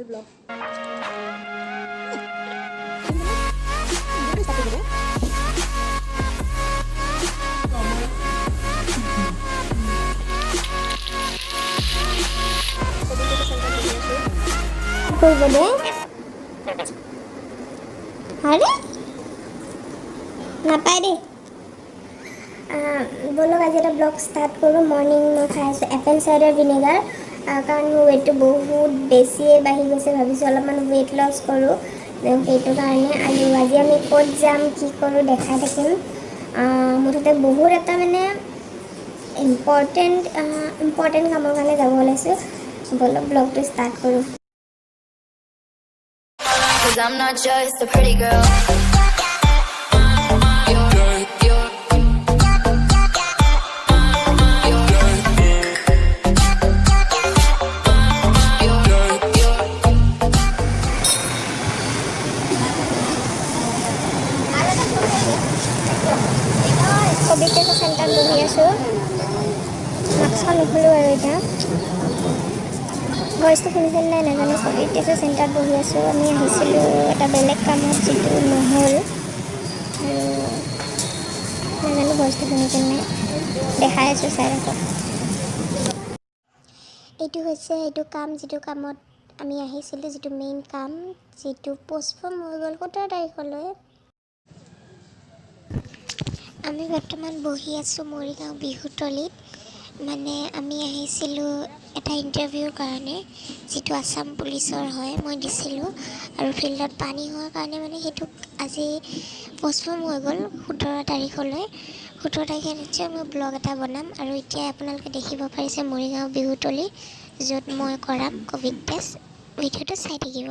Blog. কৰিব দে। আৰে, নাপায় দেই। ব'লক, আজি এটা ব্লগ ষ্টাৰ্ট কৰোঁ। মৰ্ণিং মই খাই আছোঁ এপেল চাইডাৰ ভিনেগাৰ, কাৰণ মোৰ ৱেইটটো বহুত বেছিয়ে বাঢ়ি গৈছে। ভাবিছোঁ অলপমান ৱেইট লছ কৰোঁ, সেইটো কাৰণে। আৰু আজি আমি ক'ত যাম, কি কৰোঁ দেখাই থাকিম। মুঠতে বহুত এটা মানে ইম্পৰ্টেণ্ট ইম্পৰ্টেণ্ট কামৰ কাৰণে যাব ওলাইছোঁ। ব'লক, ব্লগটো ষ্টাৰ্ট কৰোঁ। 'Cause I'm not just a pretty girl. Covid চেণ্টাৰত বহি আছোঁ। মাস্কখন নুখোলোঁ আৰু এতিয়া। ভইচটো শুনিছে নাই নাজানো। ক'ভিড টেষ্টৰ চেণ্টাৰত বহি আছোঁ। আমি আহিছিলোঁ এটা বেলেগ কামত, যিটো নহ'ল। আৰু নাজানো ভইচটো শুনিছে নাই। দেখাই আছোঁ, চাই থাকক। এইটো হৈছে এইটো কাম, যিটো কামত আমি আহিছিলোঁ, যিটো মেইন কাম, যিটো পষ্টপন হৈ গ'ল 17 তাৰিখলৈ। আমি বৰ্তমান বহি আছোঁ মৰিগাঁও বিহুতলিত। মানে আমি আহিছিলোঁ এটা ইণ্টাৰভিউৰ কাৰণে, যিটো আছাম পুলিচৰ হয়, মই দিছিলোঁ। আৰু ফিল্ডত পানী হোৱাৰ কাৰণে মানে সেইটো আজি পষ্টপন হৈ গ'ল 17 তাৰিখলৈ। 17 তাৰিখে নিশ্চয় মই ব্লগ এটা বনাম। আৰু এতিয়া আপোনালোকে দেখিব পাৰিছে মৰিগাঁও বিহুতলি, য'ত মই কৰাম ক'ভিড টেষ্ট। ভিডিঅ'টো চাই থাকিব।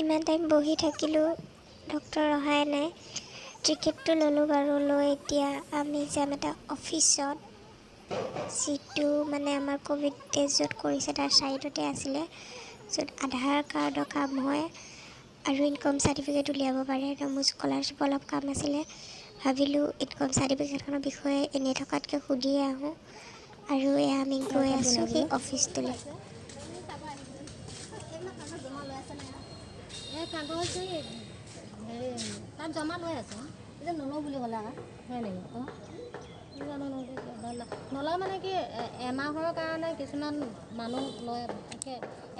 ইমান টাইম বহি থাকিলোঁ, ডক্টৰ অহাই নাই। টিকেটটো ল'লোঁ বাৰু। লৈ এতিয়া আমি যাম এটা অফিচত, যিটো মানে আমাৰ ক'ভিড টেষ্ট য'ত কৰিছে তাৰ ছাইডতে আছিলে, য'ত আধাৰ কাৰ্ডৰ কাম হয় আৰু ইনকম চাৰ্টিফিকেট উলিয়াব পাৰে। তো মোৰ স্কলাৰশ্বিপৰ অলপ কাম আছিলে। ভাবিলোঁ ইনকম চাৰ্টিফিকেটখনৰ বিষয়ে এনেই থকাতকৈ সুধিয়ে আহোঁ। আৰু এয়া আমি গৈ আছোঁ সেই অফিচটোলৈ। এই কাগজ এই হেৰি তাত জমা লৈ আছে। এতিয়া নলওঁ বুলি ক'লে আকৌ। হয় নেকি? অঁ, জানো। নলয় মানে কি, এমাহৰ কাৰণে কিছুমান মানুহ লয়।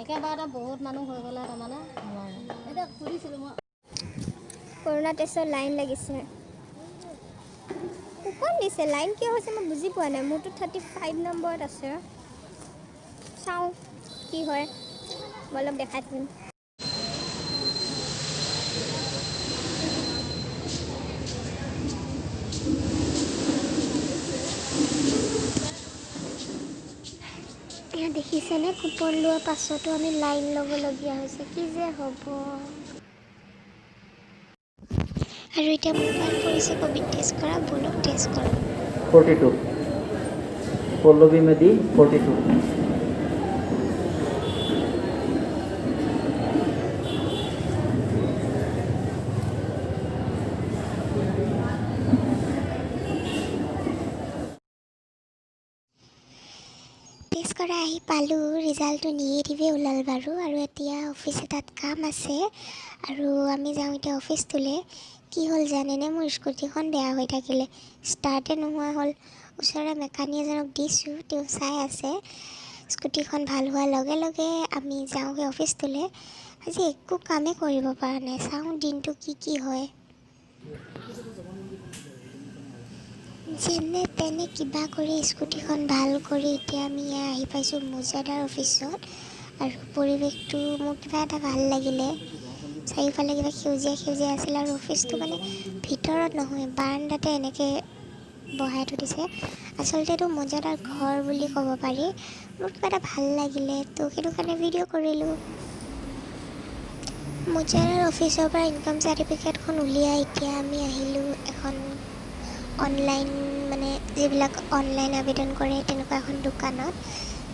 একেবাৰতে বহুত মানুহ হৈ গ'লে তাৰমানে নোৱাৰে। এতিয়া সুধিছিলোঁ মই। কৰোণা টেষ্টৰ লাইন লাগিছে। কুপন দিছে, লাইন কিয় হৈছে মই বুজি পোৱা নাই। মোৰতো 35 নম্বৰত আছে। চাওঁ কি হয়, মই অলপ দেখাই থাকিম। এয়া দেখিছেনে, কুপন লোৱাৰ পাছতো আমি লাইন ল'বলগীয়া হৈছে। কি যে হ'ব! আৰু এতিয়া মোবাইল পৰিছে ক'ভিড টেষ্ট কৰা। ব'লক, টেষ্ট কৰোঁ। 42, Pallavi Medhi, 42. Test কৰা আহি পালোঁ। ৰিজাল্টটো নিগেটিভেই ওলাল বাৰু। আৰু এতিয়া অফিচ এটাত কাম আছে আৰু আমি যাওঁ এতিয়া অফিচটোলৈ। কি হ'ল জানেনে? মোৰ স্কুটিখন বেয়া হৈ থাকিলে, ষ্টাৰ্টে নোহোৱা হ'ল। ওচৰৰে মেকানিক এজনক দিছোঁ, তেওঁ চাই আছে। স্কুটিখন ভাল হোৱাৰ লগে লগে আমি যাওঁগৈ অফিচটোলৈ। আজি একো কামেই কৰিব পৰা নাই। চাওঁ দিনটো কি কি হয়। যেনে তেনে কিবা কৰি স্কুটিখন ভাল কৰি এতিয়া আমি ইয়াত আহি পাইছোঁ মৌজাদাৰ অফিচত। আৰু পৰিৱেশটো মোৰ কিবা এটা ভাল লাগিলে। চাৰিওফালে কিবা সেউজীয়া সেউজীয়া আছিলে। আৰু অফিচটো মানে ভিতৰত নহয়, বাৰাণ্ডাতে এনেকৈ বহাই থৈ দিছে। আচলতে এইটো মৌজাদাৰ ঘৰ বুলি ক'ব পাৰি। মোৰ কিবা এটা ভাল লাগিলে, তো সেইটো কাৰণে ভিডিঅ' কৰিলোঁ। মৌজাদাৰ অফিচৰ পৰা ইনকাম চাৰ্টিফিকেটখন উলিয়াই এতিয়া আমি আহিলোঁ এখন অনলাইন, মানে যিবিলাক অনলাইন আবেদন কৰে তেনেকুৱা এখন দোকানত,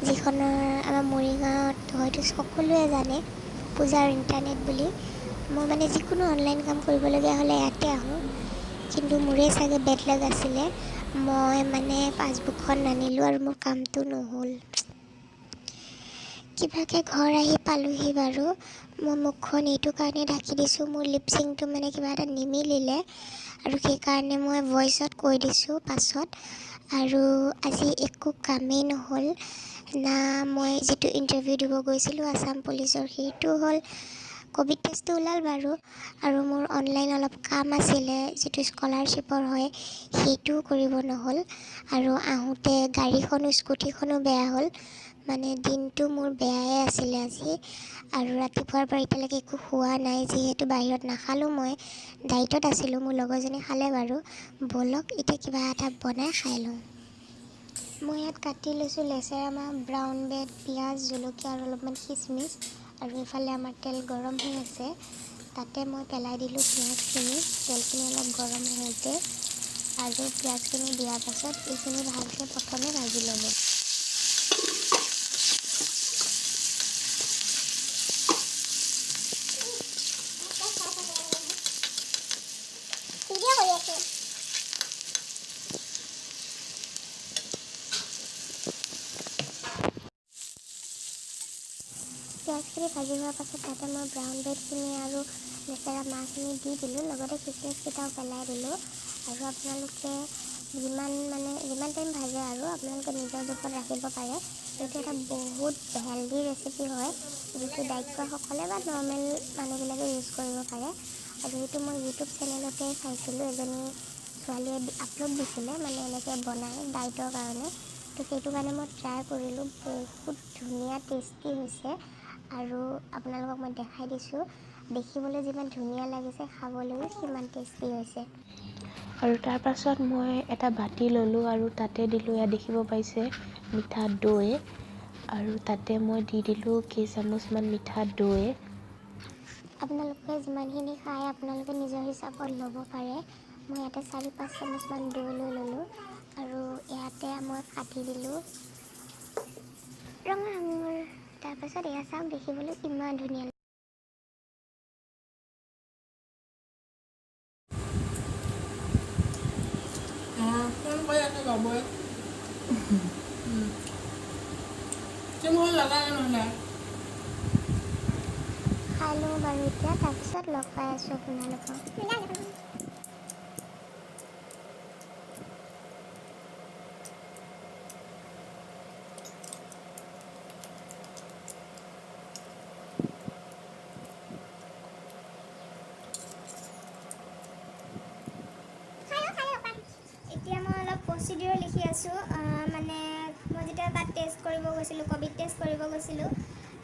যিখনৰ আমাৰ মৰিগাঁৱত হয়তো সকলোৱে জানে, পূজাৰ ইণ্টাৰনেট বুলি। মই মানে যিকোনো অনলাইন কাম কৰিবলগীয়া হ'লে ইয়াতে আহোঁ। কিন্তু মোৰেই চাগে বেড লাক আছিলে, মই মানে পাছবুকখন নানিলোঁ আৰু মোৰ কামটো নহ'ল। কিবাকৈ ঘৰ আহি পালোহি বাৰু। মই মুখখন এইটো কাৰণে ঢাকি দিছোঁ, মোৰ লিপচিংটো মানে কিবা এটা নিমিলিলে আৰু সেইকাৰণে মই ভইচত কৈ দিছোঁ পাছত। আৰু আজি একো কামেই নহ'ল না। মই যিটো ইণ্টাৰভিউ দিব গৈছিলোঁ আছাম পুলিচৰ, সেইটো হ'ল, ক'ভিড টেষ্টটো ওলাল বাৰু। আৰু মোৰ অনলাইন অলপ কাম আছিলে, যিটো স্কলাৰশ্বিপৰ হয়, সেইটোও কৰিব নহ'ল। আৰু আহোঁতে গাড়ীখনো, স্কুটিখনো বেয়া হ'ল। মানে দিনটো মোৰ বেয়াই আছিলে আজি। আৰু ৰাতিপুৱাৰ পৰা এতিয়ালৈকে একো খোৱা নাই, যিহেতু বাহিৰত নাখালোঁ, মই ডাইটত আছিলোঁ। মোৰ লগৰজনী খালে বাৰু। ব'লক, এতিয়া কিবা এটা বনাই খাই লওঁ। মই ইয়াত কাটি লৈছোঁ লেচেৰা মাহ, ব্ৰাউন ব্ৰেড, পিঁয়াজ, জলকীয়া আৰু অলপমান খিচমিচ। আৰু এইফালে আমাৰ তেল গৰম হৈ আছে, তাতে মই পেলাই দিলোঁ পিঁয়াজখিনি, তেলখিনি অলপ গৰম হওঁতে। আৰু পিঁয়াজখিনি দিয়াৰ পাছত এইখিনি ভালকৈ প্ৰথমে ভাজি ল'ব। ভিডিঅ' কৰি আছোঁ। পিঁয়াজখিনি ভাজি হোৱাৰ পাছত তাতে মই ব্ৰাউন ব্ৰেডখিনি আৰু লেচেৰা মাহখিনি দি দিলোঁ, লগতে খিচমিচকেইটাও পেলাই দিলোঁ। আৰু আপোনালোকে যিমান মানে যিমান টাইম ভাজে আৰু আপোনালোকে নিজৰ জোখত ৰাখিব পাৰে। এইটো এটা বহুত হেল্ডি ৰেচিপি হয়, যিটো ডাইট কৰাসকলে বা নৰ্মেল মানুহবিলাকে ইউজ কৰিব পাৰে। আৰু এইটো মই ইউটিউব চেনেলতে চাইছিলোঁ, এজনী ছোৱালীয়ে আপলোড দিছিলে, মানে এনেকৈ বনাই ডাইটৰ কাৰণে। তো সেইটো কাৰণে মই ট্ৰাই কৰিলোঁ, বহুত ধুনীয়া টেষ্টি হৈছে। আৰু আপোনালোকক মই দেখাই দিছোঁ, দেখিবলৈ যিমান ধুনীয়া লাগিছে, খাবলৈও সিমান টেষ্টি হৈছে। আৰু তাৰপাছত মই এটা বাতি ল'লোঁ আৰু তাতে দিলোঁ, এয়া দেখিব পাইছে, মিঠা দৈ। আৰু তাতে মই দি দিলোঁ কেইচামুচমান মিঠা দৈ। আপোনালোকে যিমানখিনি খায় আপোনালোকে নিজৰ হিচাপত ল'ব পাৰে। মই ইয়াতে 4-5 চামুচমান দৈ লৈ ল'লোঁ আৰু ইয়াতে মই কাটি দিলোঁ ৰঙা আঙুৰ। তাৰপাছত এয়া চাওক, দেখিবলৈ কিমান ধুনীয়া। ফোন কৰি আছে বাবুৱে। চিমখন লগালে নহ'লে। খাই লওঁ বাৰু এতিয়া, তাৰপিছত লগ পাই আছোঁ আপোনালোকক। এতিয়া মই অলপ প্ৰচিডিউৰ লিখি আছোঁ। মানে মই যেতিয়া তাত টেষ্ট কৰিব গৈছিলোঁ, ক'ভিড টেষ্ট কৰিব গৈছিলোঁ,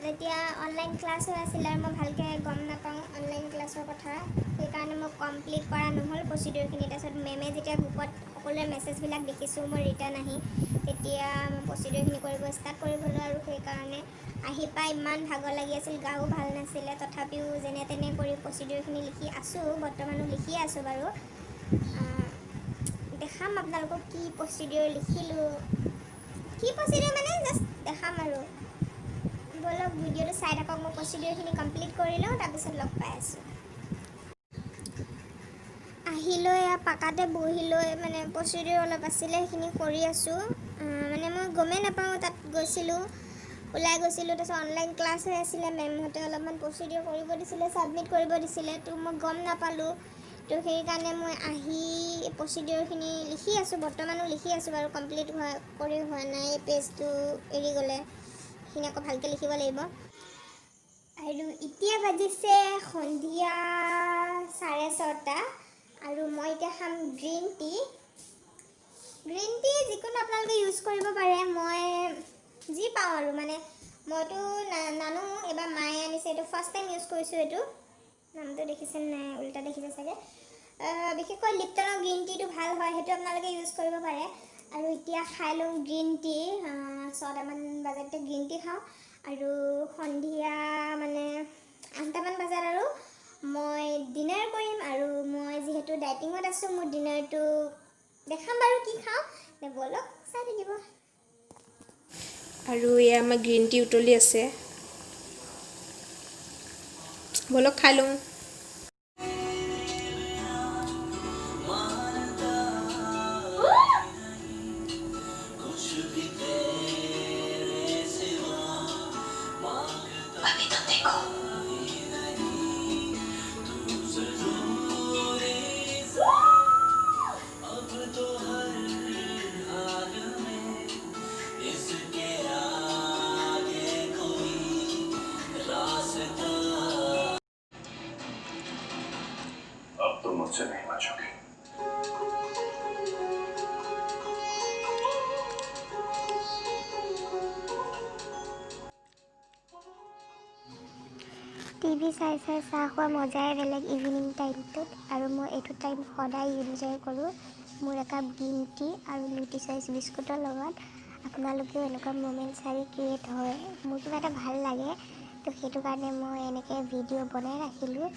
তেতিয়া অনলাইন ক্লাছ হৈ আছিলে আৰু মই ভালকৈ গম নাপাওঁ অনলাইন ক্লাছৰ কথা, সেইকাৰণে মই কমপ্লিট কৰা নহ'ল প্ৰচিডিউৰখিনি। তাৰপিছত মেমে যেতিয়া গ্ৰুপত সকলোৰে মেছেজবিলাক দেখিছোঁ মই ৰিটাৰ্ণ আহি, তেতিয়া মই প্ৰচিডিউৰখিনি কৰিব ষ্টাৰ্ট কৰিবলৈ। আৰু সেইকাৰণে আহি পাই ইমান ভাগৰ লাগি আছিল, গাও ভাল নাছিলে, তথাপিও যেনে তেনে কৰি প্ৰচিডিউৰখিনি লিখি আছোঁ, বৰ্তমানো লিখিয়ে আছোঁ বাৰু। দেখাম আপোনালোকক কি প্ৰচিডিউৰ লিখিলোঁ, কি প্ৰচিডিউৰ মানে জাষ্ট দেখাম আৰু। ব'লক, ভিডিঅ'টো চাই থাকক, মই প্ৰচিডিউৰখিনি কমপ্লিট কৰি লওঁ, তাৰপিছত লগ পাই আছোঁ। আহি লৈ এয়া পাকাতে বহি লৈ মানে প্ৰচিডিউৰ অলপ আছিলে, সেইখিনি কৰি আছোঁ। মানে মই গমেই নাপাওঁ, তাত গৈছিলোঁ, ওলাই গৈছিলোঁ, তাৰপিছত অনলাইন ক্লাছ হৈ আছিলে, মেমহঁতে অলপমান প্ৰচিডিউৰ কৰিব দিছিলে, ছাবমিট কৰিব দিছিলে, তো মই গম নাপালোঁ। তো সেইকাৰণে মই আহি প্ৰচিডিউৰখিনি লিখি আছোঁ, বৰ্তমানো লিখি আছোঁ বাৰু, কমপ্লিট হোৱা কৰি হোৱা নাই, পেজটো এৰি গ'লে সেইখিনি আকৌ ভালকৈ লিখিব লাগিব। আৰু এতিয়া বাজিছে সন্ধিয়া 6:30 আৰু মই এতিয়া খাম গ্ৰীণ টি। গ্ৰীণ টি যিকোনো আপোনালোকে ইউজ কৰিব পাৰে, মই যি পাওঁ আৰু, মানে মইতো নানো, এইবাৰ মায়ে আনিছে, এইটো ফাৰ্ষ্ট টাইম ইউজ কৰিছোঁ। এইটো নামটো দেখিছে নাই, উল্টা দেখিছে চাগে। বিশেষকৈ লিপটনৰ গ্ৰীণ টিটো ভাল হয়, সেইটো আপোনালোকে ইউজ কৰিব পাৰে। আৰু এতিয়া খাই লওঁ গ্ৰীণ টি, 6টামান বজাতে গ্ৰীণ টি খাওঁ। আৰু সন্ধিয়া মানে 8টামান বজাত আৰু মই ডিনাৰ কৰিম। আৰু মই যিহেতু ডাইটিঙত আছোঁ, মোৰ ডিনাৰটো দেখাম বাৰু কি খাওঁ, ব'লক চাই থাকিব। আৰু এয়া আমাৰ গ্ৰীণ টি উতলি আছে, ব'লক খাই লওঁ। मुझसे नहीं बचोगे। টিভি চাই চাই চাহ খোৱা মজাই বেলেগ ইভিনিং টাইমটোত। আৰু মই এইটো টাইম সদায় এনজয় কৰোঁ মোৰ একাপ গ্ৰীণ টি আৰু নিউট্ৰি চইচ বিস্কুটৰ লগত। আপোনালোকেও এনেকুৱা মমেণ্ট চাগে ক্ৰিয়েট হয়, মোৰ কিবা এটা ভাল লাগে, তো সেইটো কাৰণে মই এনেকৈ ভিডিঅ' বনাই ৰাখিলোঁ।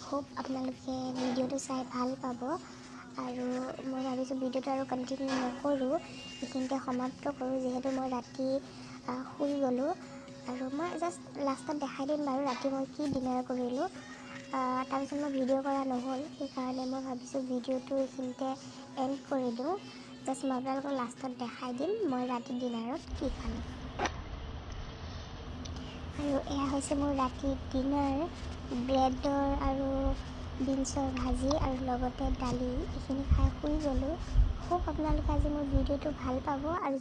হোপ আপোনালোকে ভিডিঅ'টো চাই ভাল পাব। আৰু মই ভাবিছোঁ ভিডিঅ'টো আৰু কণ্টিনিউ নকৰোঁ, এইখিনিতে সমাপ্ত কৰোঁ, যিহেতু মই ৰাতি শুই গ'লোঁ। আৰু মই জাষ্ট লাষ্টত দেখাই দিম বাৰু ৰাতি মই কি ডিনাৰ কৰিলোঁ। তাৰপিছত মই ভিডিঅ' কৰা নহ'ল, সেইকাৰণে মই ভাবিছোঁ ভিডিঅ'টো এইখিনিতে এণ্ড কৰি দিওঁ। জাষ্ট মই আপোনালোকক লাষ্টত দেখাই দিম মই ৰাতি ডিনাৰত কি খালোঁ। আৰু এয়া হৈছে মোৰ ৰাতিৰ ডিনাৰ, ব্ৰেডৰ আৰু বিনছৰ ভাজি আৰু লগতে দালি। এইখিনি খাই শুই গ'লোঁ। হোপ আপোনালোকে আজি মোৰ ভিডিঅ'টো ভাল পাব। আৰু